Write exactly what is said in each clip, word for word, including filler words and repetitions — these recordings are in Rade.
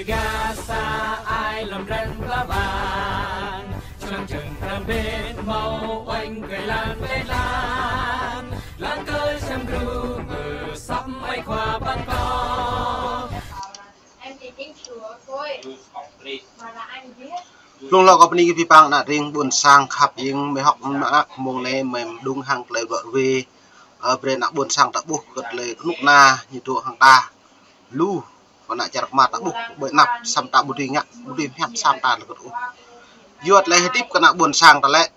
Gasa ai lăm răng pla bang, člăng čơ̆ng răng bên mâo oanh kơ lăng lĕ lăng, lăng kơ sem gru mơ săm ai khua păng kâo. Em thì chính sửa thôi. Mà là anh viết. Hlŏng lŏ kâo bơni kơ pih păng ană tring ƀuôn sang khăp ing mei hŏk mơak mông anei mei mđung hăng klei ruă ruê. Ơ, brei ană ƀuôn sang ta ƀuh kơ klei knŭk kna ñu dôk hăng ta. Lu, kơ ană čar kmar ta ƀuh, ƀơi anăp, săm ta ƀu dưi ngă, ƀu dưi hiăp săm ta lơkơt ôh. Yua klei hdĭp kơ ană ƀuôn sang ta lĕ,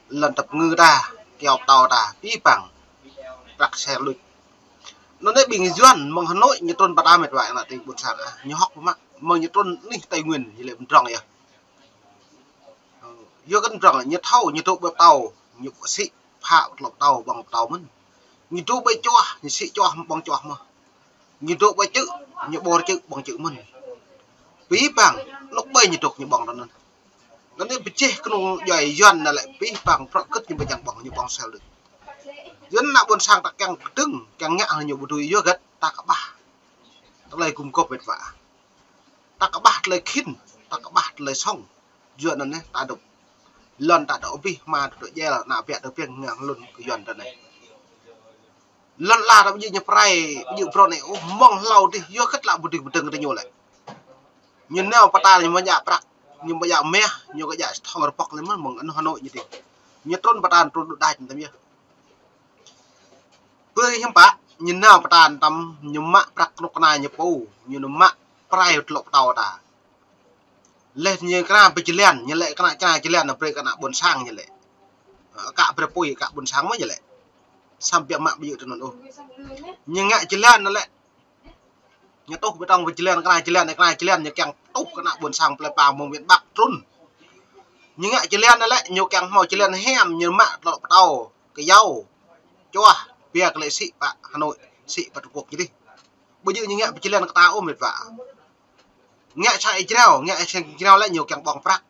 lăn tăp ngư ta, kyâo ptâo ta, pih păng, prăk se luč. Anăn anei ƀing Yuăn mơ̆ng Hà Nội ñu trŭn pơ ta mĕt wa ană tring ƀuôn sang, ah, ñu hŏk mă, mơ̆ng ñu trŭn anih Tây Nguyên, ñu lĕ mdrŏng yơh. Yua kơ mdrŏng, ñu thâo, ñu dôk ƀơi ptâo, ñu sĭ phă tlŏ ptâo, ƀơ̆ng ptâo mơ̆n. Ñu dôk ƀơi čuah, ñu sĭ čuah, ƀơ̆ng čuah mơh. Ñu dôk ƀơi čư̆, ñu ƀơ̆ng čư̆, ƀơ̆ng čư̆ mơ̆n. Pih păng, anôk ƀai ñu dôk ñu ƀơ̆ng anăn. Anăn anei pơjeh knŏng djuai Yuăn anăn lĕ pih păng prăk kơt ñu ƀu čiăng ƀơ̆ng, ñu ƀơ̆ng sel đuč. Yuăn ană ƀuôn sang ta kiăng kdơ̆ng, kiăng ngă hŏng ñu ƀu dưi yua găt, ta kƀah. Tơlơi gum gôp mĕt wa. Ta kƀah tơlơi khĭn, ta kƀah tơlơi sŏng. Yua anăn anei ta dôk. Lăn ta dôk abih, hma ta dôk jel, ană biă ta biêng ngă hlŭn kơ Yuăn ta anei. Lăn ala ta ƀu djơ̆ ñu prai, ƀu djơ̆ brŏ anei, ôh, mơ̆ng hlâo dih, yua kơ tlă ƀu dih ƀu dơ̆ng kơ ñu lĕ. Ñu nao pơ ta ñu mă djă prăk, ñu mă djă meh, ñu kơ djă thŏng rơpŏk lĕ mơh mơ̆ng anôk Hà Nội ñu dih. Ñu trŭn pơ ta trŭn đuč đač tăm yơh. Pơ hiăm pă, ñu nao pơ ta tăm, ñu mă prăk knŭk kna ñu pô, ñu nao mă prai tlŏ ptâo ta. Leh ñu kra pơ jơlan, ñu lĕ kra kra jơlan, brei kơ ană ƀuôn sang ñu lĕ. Ơ, kă brei pui, kă ƀuôn sang mơh ñu lĕ. Săm biă mă ƀu djơ̆ tơ anăn ôh. Ñu ngă jơlan anăn lĕ. Ñu tuh bê tông pơ jơlan, kra jơlan, kra jơlan, ñu kiăng tuh kơ ană ƀuôn sang plei pla mơ̆ng miền Bắc trŭn. Ñu ngă jơlan anăn lĕ, ñu kiăng hmâo jơlan hiam, ñu mă tlŏ ptâo, kyâo, čuah, pia kơ lĕ sĭ pă Hà Nội, sĭ pă Trung Quốc ñu dih. Ƀu djơ̆ ñu ngă pơ jơlan kơ ta ôh mĕt wa. Ngă sa êjrao, ngă sa êjrao lĕ ñu kiăng ƀơ̆ng prăk.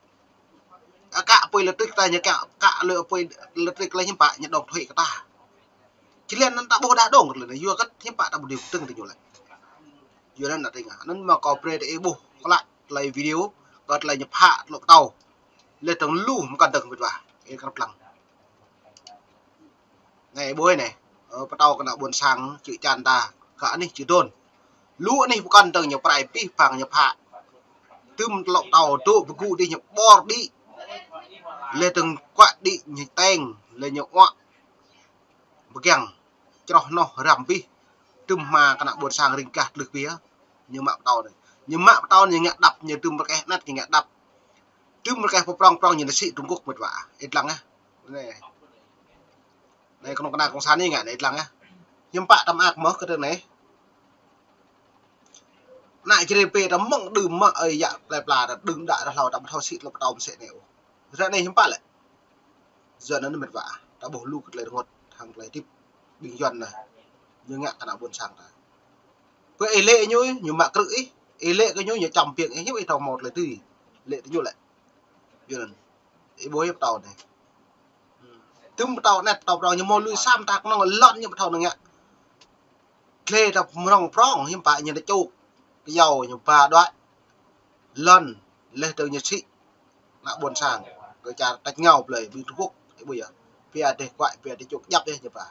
Ơ, kă pui lơ trik ta ñu kiăng, kă lơ pui lơ trik lĕ hiăm pă ñu đŏng thuê kơ ta. Jơlan anăn ta ƀuh đa đŏng kơ lĕ, yua kơ hiăm pă ta ƀu dih ƀu dơ̆ng tơ ñu lĕ. Yua anăn ană tring ah. Anăn mă kâo brei ta ih ƀuh klă tơlơi video, kơ tơlơi ñu phă tlŏ ptâo. Leh dơ̆ng lu mkăn dơ̆ng mĕt wa. Ih krăp lăng. Anei ƀuh anei, ơ, ptâo kơ ană ƀuôn sang čư̆ čan ta, kơ anih čư̆ dôn. Lu anih mkăn dơ̆ng ñu prai pih păng ñu phă. Tŭm tlŏ ptâo dôk bơgŭ dih ñu ƀor đĭ. Leh dơ̆ng kuă đĭ ñu teng, leh ñu uă. Bơgiăng, čroh noh răm pih. Tŭm hma kơ ană ƀuôn sang ring kah tlưh pia. Ñu mă ptâo anei. Ñu mă ptâo anei ñu ngă đăp, ñu tŭm rơkeh anet ñu ngă đăp. Tŭm rơkeh pơ prŏng prŏng ñu nao sĭ Trung Quốc mĕt wa. Ih dlăng ah. Anei. Anei knŭk kna cộng sản ñu ngă anei ih dlăng ah. Hiăm pă ta mơak mơh kơ tơ anei. Ană Jrai pê ta mơ̆ng đưm mă ơi yă plei pla ta đưm đă ta hlâo ta ƀu thâo sĭ tlŏ ptâo msĕ anei ôh. Ră anei hiăm pă lĕ. Yuăn anăn mĕt wa. Ta ƀuh lu kơ tơlơi rơngot hăng tơlơi hdĭp ƀing Yuăn anei. Ñu ngă kơ ană ƀuôn sang ta. Pơ ih lĕ ñu, ñu mă krư̆ ih. Ih lĕ kơ ñu, ñu čăm piêng ih, hiư̆m ih thâo mâo tơlơi dưi. Lĕ tơ ñu lĕ. Yuăn anăn. Ih ƀuh ih ptâo anei. Tŭm ptâo anet, ptâo prŏng ñu mâo lui săm ta knŏng lăn ñu ptâo anăn ngă. Tlei ta mrŏng prŏng hiăm pă ñu nao čŭk. Kyâo ñu ba đuaĭ. Lăn, leh dơ̆ng ñu sĭ. Ană ƀuôn sang. Kơ čar tač ngao blei, ƀing Trung Quốc, ih ƀuh yơh. Pia dêh kuă, pia dêh čŭk, djăp dêh ñu ba.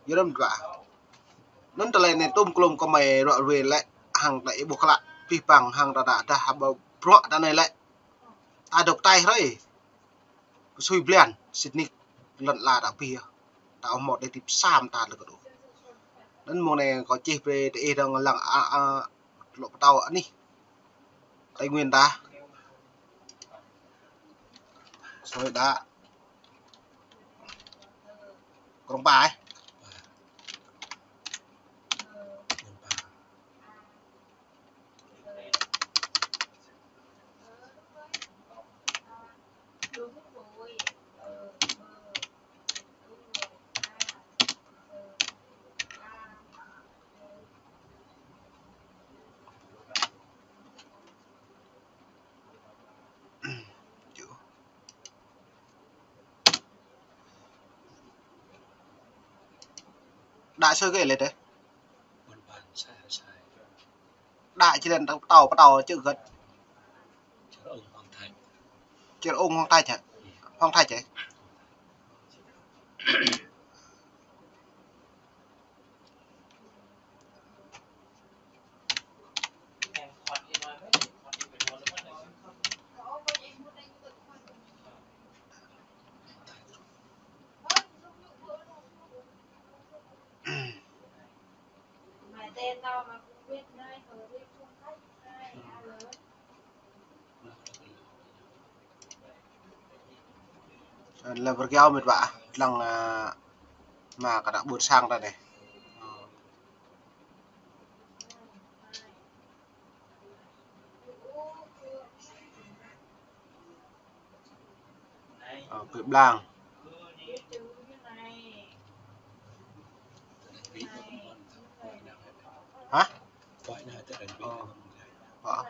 Yua anăn mĕt wa. Anăn tơlơi anei tŭm klŭm kơ mei ruă ruê lĕ, hăng tơlơi ih ƀuh klă, pih păng hăng ta dah, dah hă ƀơ bruă ta anei lĕ. Ta dôk taih hrơi. Ksui blian, sĭt nik, lăn ala ta pia. Ta ƀu mâo tơlơi hdĭp săm ta lĕ kơ đuh. Anăn mông anei kâo čih brei tơ ih dơ̆ng lăng a, a, tlŏ ptâo anih. Tây Nguyên ta. Soi đa. Krông Pa, eh. Đa sơ kơ lĕ tê. Đa Lăn tao, tao, tao, chữ gật. Chữ ông Hoàng Thạch. Chữ ông Hoàng Thạch hả? Hoàng Thạch ấy. Leh bơrgao mĭt wa, dlăng, a, ma kơ ană ƀuôn sang ta anei. Ơ, bi blang. Hă? Ơ. Hă?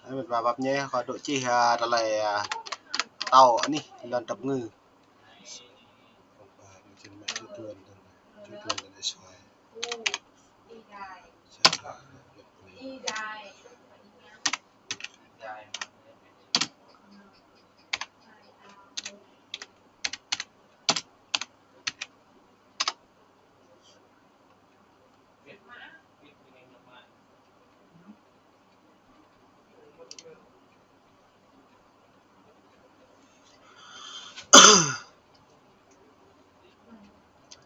Ơ, mĭt wa pap ñe, kâo dôk čih, a, tơlơi, a, tâo anih lăn tăp ngư.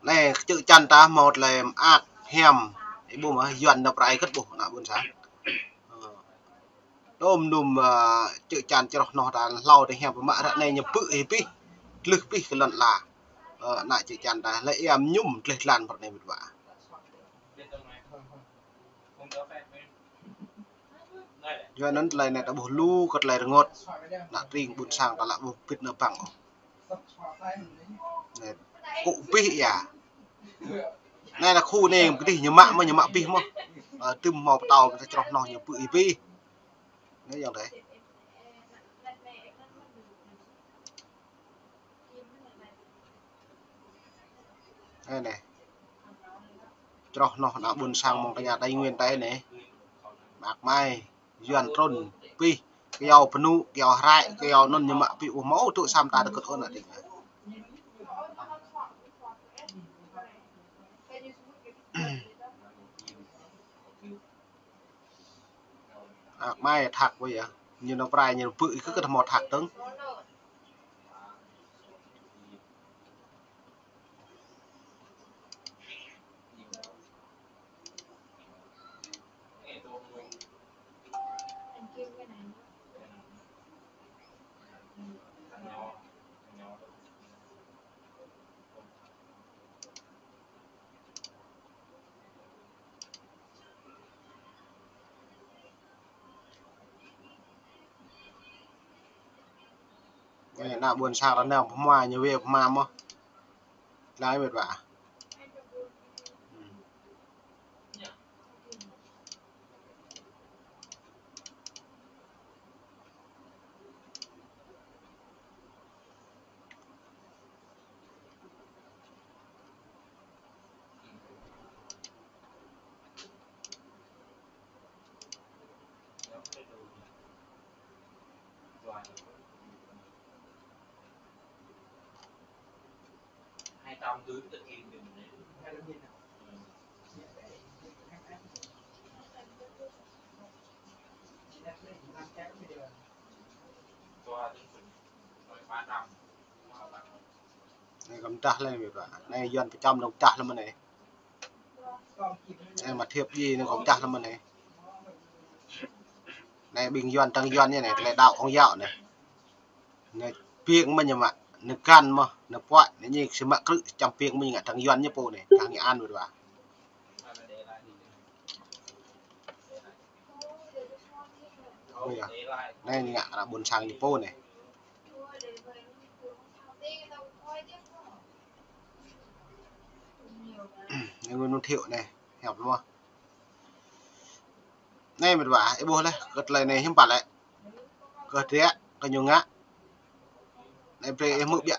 Anei, čư̆ čan ta mâo tơlơi mơak hiam. Ih ƀuh mơh, Yuăn nao prai kơt ƀuh, ană ƀuôn sang. Ơ. Tôm num, ơ, čư̆ čan čroh noh ta hlâo tơ hiam pơmă ră anei ñu bư̆ hĭ pih, tlưh pih kơ lăn ala. Ơ, ană čư̆ čan ta lĕ iam ñum tleh tlan pơ anei mĭt wa. Yua anăn tơlơi anei ta ƀuh lu kơ tơlơi rơngot. Ană tring ƀuôn sang ta lă ƀuh bĭt nao băng ôh. Anei, kŭ pih ya. Anei ană khu anei kdih ñu mă mơh, ñu mă pih mơh. Ơ, tŭm mâo pơtâo ta čroh noh ñu bư̆ hĭ pih. Anei ayŏng adei. Anei, anei. Čroh noh ană ƀuôn sang mơ̆ng tơña Tây Nguyên ta anei. Mơak mai, Yuăn trŭn pih, kyâo pnŭ, kyâo hrăi, kyâo anăn ñu mă pih ƀuh mâo tŭ sam ta dôk kơt ôh ană tring. Mơak mai thak wơ ya. Ñu nao prai ñu bư̆ ih kơ kơ mâo thak dơ̆ng. Anei, ană ƀuôn sang ta nao pơhma, ñu wê pơhma mơh. Tlei mĭt wa. Anei kăm dah leh mĭt wa. Anei Yuăn pơčăm anei kăm dah leh mơ̆n anei. Anei mă thiêp djiê anei kăm dah leh mơ̆n anei. Anei ƀing Yuăn tăng Yuăn ñu anei, tơlơi đăo ong yao anei. Anei piêng mơ̆n ñu mă, anei găn mơh, anei puă, anei ñu si mă krư̆ čăm piêng mơ̆n ngă tăng Yuăn ñu pô anei, tăng Nghệ An mĭt wa. Ơ ya. Anei ngă ară ƀuôn sang ñu pô anei. Anei Nguyễn Văn Thiệu anei, hiăp lu mơh. Anei mĭt wa, ih ƀuh leh, kơ tơlơi anei hiưm pă lĕ. Kơ drei, kơ ñu ngă. Anei brei ih hmư̆ ƀiă.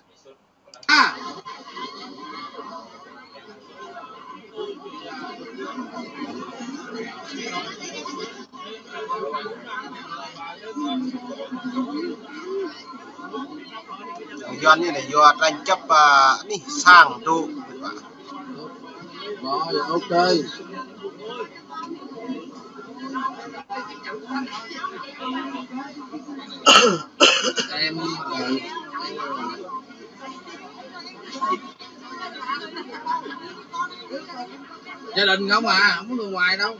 Yuăn anei, anei, Yuăn tranh chấp, à, anei, sang dô. Rồi, ok. Em, ờ, gia đình không à, không có người ngoài đâu.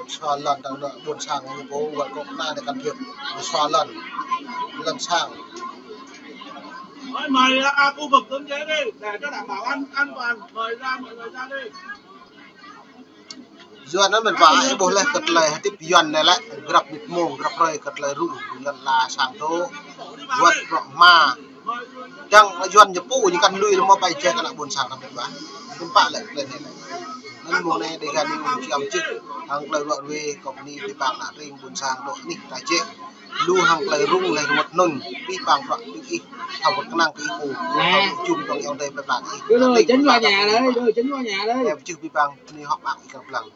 Sua lăn đang đợi ƀuôn sang ñu pô wăt kŏ na để can thiệp. Sua lăn, lăn sang. Mời, mời ra khu vực cấm chế đi, để cho đảm bảo an, an toàn. Mời ra, mọi người ra đi. Yuăn anăn mĭt wa, ih ƀuh leh kơ tlei hdĭp Yuăn anei lĕ, grăp mnĭt mmông, grăp hruê kơ tlei rŭng, lăn ala sang dô, wăt bruă hma. Dăng Yuăn ñu pô ñu kăn lui lĕ mâo ƀai jai kơ ană ƀuôn sang kơ mĭt wa. Tơpă lĕ tlei anei lĕ. Anăn mông anei Dega News čiăng čih hăng klei ruă ruê, kâo bơni bi pang ană tring ƀuôn sang dôk anih ta jĕ. Lu hăng klei rŭng leh mŭt anăn, bi pang bruă ƀing ih, thâo wăt knang kơ ih pô, thâo wăt jum tŏng ayŏng adei plei pla ih. Đưa chân vào nhà đây, đưa chân vào nhà đây. Em čih bi pang, anei hŏk ƀăng ih kơ plang.